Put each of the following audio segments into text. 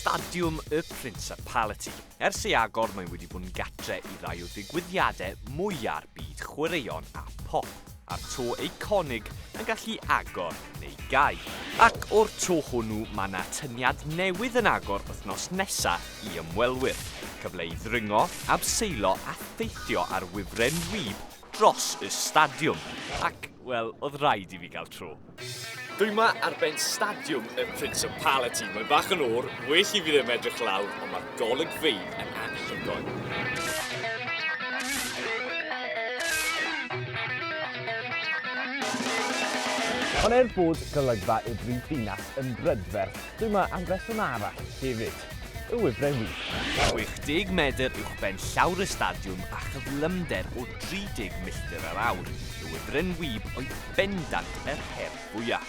Stadiwm y Principality. Ers ei agor mae wedi bod yn gatre i rai o ddigwyddiadau mwya'r byd chwaraeon a pop, a'r to eiconig yn gallu agor neu gau. Ac o'r to hwnnw mae 'na atyniad newydd yn agor wythnos nesa i ymwelwyr. Cyfle i ddringo, abseilo a theithio ar wifren wib dros y stadiwm. Ac, wel, oedd rhaid i fi gael tro. Dwi 'ma ar ben stadiwm y Principality. Mae'n bach yn oer, well i fi ddim edrych lawr, ond mae'r golygfeydd yn anhygoel. Ond er bod golygfa y brifddinas yn brydferth, dwi 'ma am reswm arall hefyd. Y wifren wib. 60 medr uwchben llawr y stadiwm a chyflymder o 30 milltir yr awr, y wifren wib oedd bendant yr her fwya'.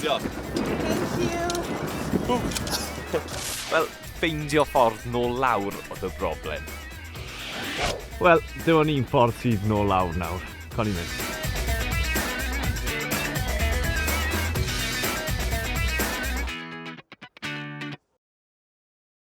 Diolch. Thank you. Wel, ffeindio ffordd nôl lawr oedd y broblem. Wel, dim ond un ffordd sydd nôl lawr nawr. Cawn ni'n mynd.